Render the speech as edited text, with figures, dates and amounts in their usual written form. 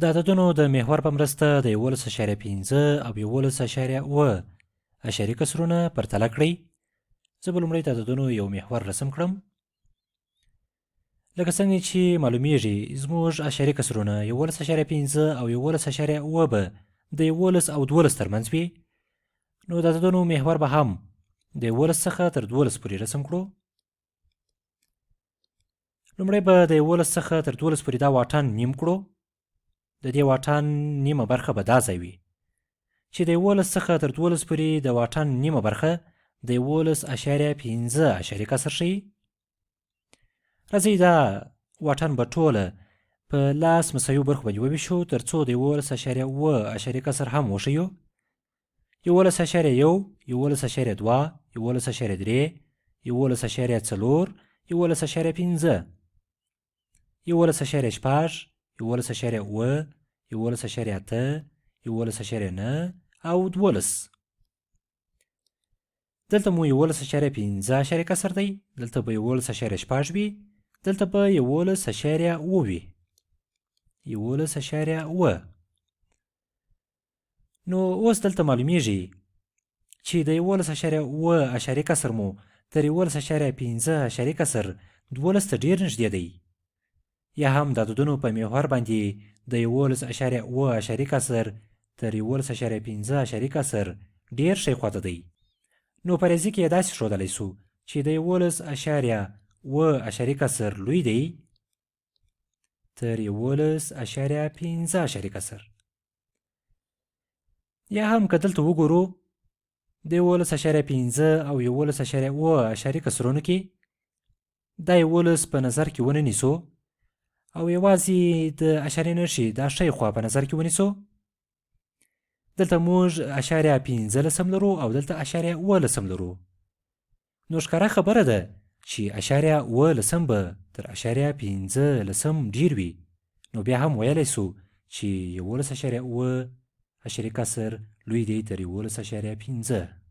د عددونو د محور په مرسته د 11.5 او 11.7 اعشاري کسرونه پرتله کړئ. زه به لومړی د عددونو یو محور رسم کړم. لکه څنګه چې معلومیږي، زموږ اعشاري کسرونه 11.5 او 11.7 به د 11 او 12 ترمنځ وي، نو د عددونو محور به هم د 11 څخه تر 12 پورې رسم کړو. لومړی به د 11 څخه تر 12 پورې دا واټن نیم کړو. د دې واټن نیمه برخه به دا ځای وي چې د 11 څخه تر 12 پورې د واټن نیمه برخه د 11.5 اعشاري کسر ښیي. راځئ دا واټن به ټوله په 10 مساوي برخو باندې وویشو، تر څو د 11.7 اعشاري کسر هم وښیو. 11.1، 11.2، 11.3، 11.4، 11.5، 11.6، 11.7، 11.8، 11.9 او 12. دلته مو 11.5 اعشاري کسر دی، دلته به 11.6 وي، دلته به 11.7 وي، 11.7. نو اوس دلته معلومیږي چې د 11.7 اعشاري کسر مو تر 11.5 اعشاري کسر 12 ته ډېر نږدې دی، یا هم د عددونو په محور باندې د 11.7 اعشاري کسر تر 11.5 اعشاري کسر ډېر ښی خواته دی. نو په ریاضي کې یې داسې ښودلی سو چې د 11.7 اعشاري کسر لوی دی تر 11.5 اعشاري کسر. یا هم که دلته وګورو، د 11.5 او 11.7 اعشاري کسرونو کې دا 11 په نظر کې ونه نیسو او یوازې د اعشاري نښې دا ښی خوا په نظر کې ونیسو. دلته موږ اعشاریه 15 لرو او دلته اعشاریه 17 لرو، نو ښکاره خبره ده چې اعشاریه 17 به تر اعشاریه 15 ډېر وي. نو بیا هم ویلی سو چې 11.7 اعشاري کسر لوی دی تر 11.5.